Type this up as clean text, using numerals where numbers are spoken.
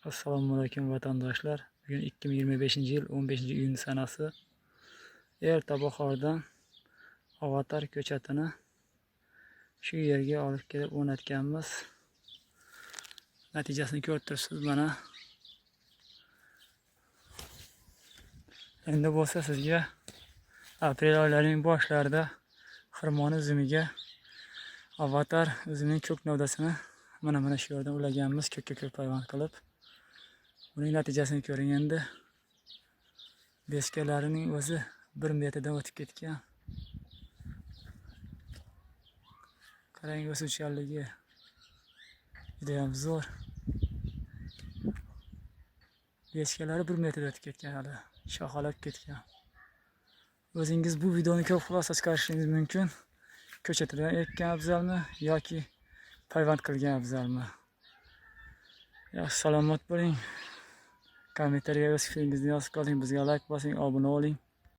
Assalomu alaykum, vatandoshlar. Bugun 2025-yil 15-iyun sanasi. Erta bahordan avatar ko'chatini shu yerga olib kelib o'rnatganmiz. Natijasini ko'rib turibsiz mana. Endi bo'lsa sizga aprel oylarining boshlarida xirmon uzumiga avatar uzumining ko'k novdasini mana shu yerdan ulaganmiz, ko'kka ko'k payvand qilib. Buning natijasini ko'ring endi. Beskalarining o'zi 1 metrdan o'tib ketgan. Qarang, o'suvchanligi judayam zo'r. Beskalari 1 metrdan o'tib ketgan hali, shoxalab ketgan. O'zingiz bu videoni ko'p xulosa chiqarishingiz mumkin. Ko'chatidan ekkan afzalmi yoki payvand qilgan afzalmi? Yaxshi, salomat bo'ling. Kommentariyaga o'z fikringizni yozib qoling, bizga like bosing, obuna bo'ling.